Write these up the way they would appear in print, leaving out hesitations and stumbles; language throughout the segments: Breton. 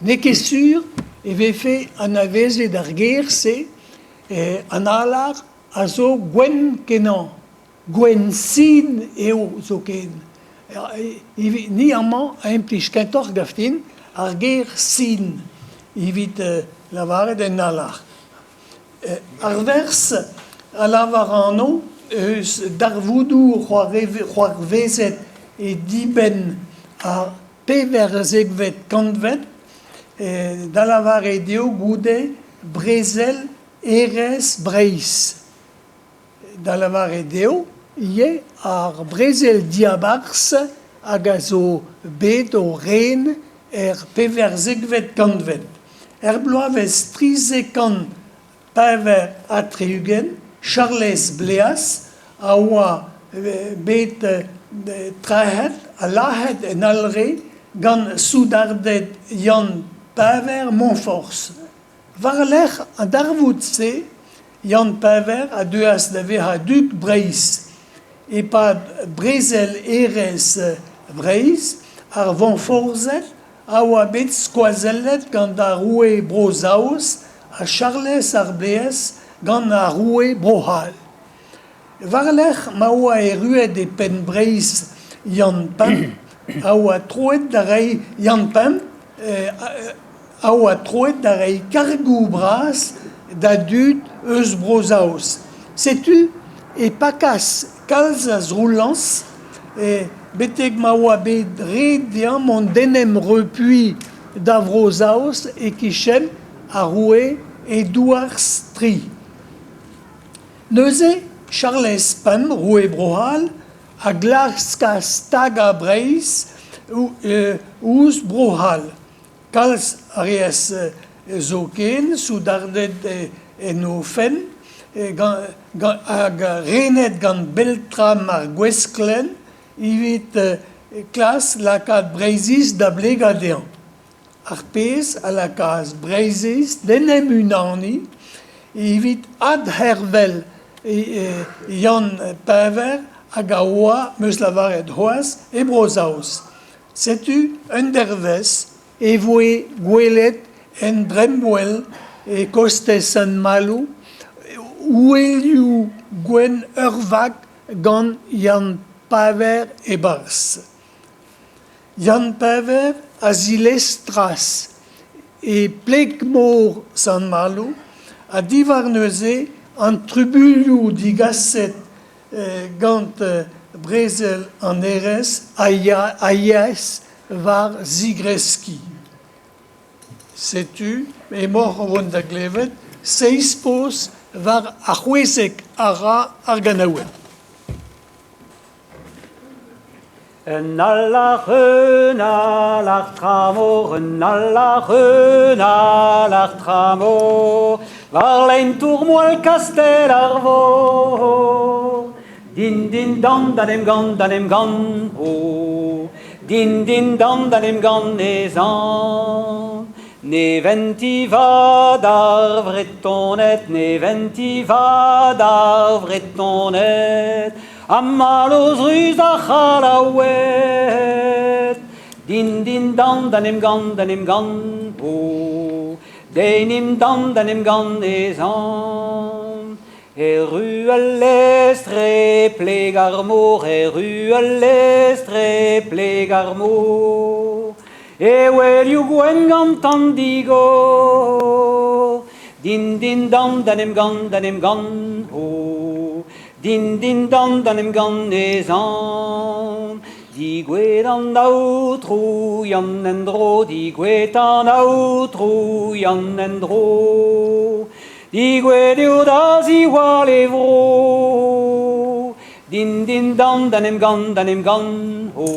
N'eo ket sur e vefe anavezet ar ger-se, an alar a zo gwenn-kenañ. Gwenn-sin eo zoken. Ni amañ a implij kentoc'h gaftin ar ger sin evit lavaret en alar. Ar werz a lavar anv eus darvoudoù c'hoarvezet e dibenn ar pevarzekvet kantved, da lavaret eo goude Brezel Hêrezh Breizh. Da lavaret eo ivez ar brezel diabarzh hag a zo bet o ren er pevarzekvet kantved. Er bloavezh 364, Charlez Bleaz a oa bet trec'het ha lazhet en Alre gant soudarded Yann Peñver Moñforzh. War-lerc'h an darvoud-se, Yann Peñver a deuas da vezañ dug Breizh. E-pad Brezel Hêrezh Breizh, ar Voñforzhed a oa bet skoazellet gant ar roue Bro-Saoz ha Charlez ar Bleaz gant ar roue Bro-C'hall. War-lerc'h ma oa erruet e penn Breizh Yann Pemp a oa troet da reiñ Yann Pemp a oa troet da reiñ kargoù bras da dud eus Bro-Saoz. Setu e pakas kalz a zroulañs betek ma oa bet ret dezhañ mont d'en em repuiñ da Vro-Saoz e-kichen ar roue Edouarzh III. Neuze Charlez Pemp, roue Bro-C'hall, a glaskas stagañ Breizh ouzh Bro-C'hall. Kalz a reas zoken soudarded en o fenn hag renet gant Beltram ar Gwesklen evit klask lakaat Breizhiz da blegañ dezhañ. Ar pezh a lakaas Breizhiz d'en em unaniñ evit adc'hervel Yann Peñver hag a oa, 'm eus lavaret c'hoazh, e Bro-Saoz. Setu un dervezh e voe gwelet en dremmwel e kostez Sant-Maloù ouelioù gwenn ur vag gant Yann Peñver e-barzh. Yann Peñver a zilestras e pleg-mor Sant-Maloù ha diwar neuze an trubuilhoù digaset gant brezel an hêrezh a yeas war zigreskiñ. Setu emaoc'h o vont da glevet seizh poz war ar c'hwezek a ra ar ganaouenn. Un alar, un alar tramor, un alar, un alar tramor, war lein tour moal kastell ar vor. Din din dan da 'n em gann, da 'n em gann, oh. Din din dan da 'n em gann ez an. Neventi vat ar Vretoned, neventi vat ar Vretoned, Ha mallozh ruz ar C'hallaoued. Din dindan da 'n em gann, da 'n em gann, oh. Den indan da 'n em gann ez an. Erru al lestr e pleg ar mor, erru al lestr e pleg ar mor. E ouelioù gwenn gantan digor. Din dindan da 'n em gann, da 'n em gann, oh. Din dindan d'an emgann ez an. Digouet an aotrou Yann en-dro, digouet an aotrou Yann en-dro. Digouet eo da ziwall e vro. Din dindan d'an emgann, d'an emgann, ho.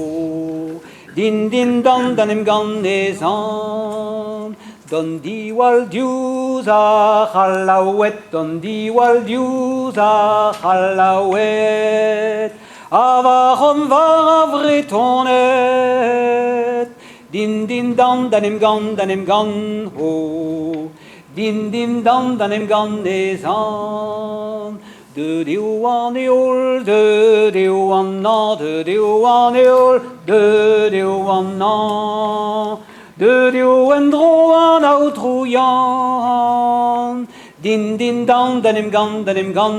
Din dindan d'an emgann ez an. D'an diwall diouzh ar C'hallaoued, d'an diwall diouzh ar C'hallaoued, ha war war ar Vretoned. Din dindan d'an emgann, d'an emgann, ho. Din dindan d'an emgann ez an. Deut eo an heol, deut eo an hañv, deut eo an heol, deut eo an hañv. Deuet eo en-dro an aotrou Yann. Din dindan d'en em gann, d'en em gann,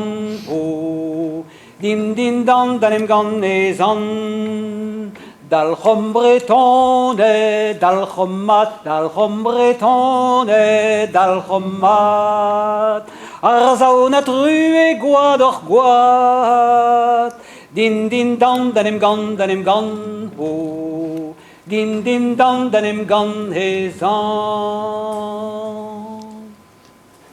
oh. Din dindan d'en em gann ez an. Dalc'homp Bretoned, dalc'homp mat, dalc'homp Bretoned, dalc'homp mat. Ar saout na true gwad oc'h gwad. Din dindan d'en em gann, d'en em gann, oh. Din dindan d'en em gann ez an.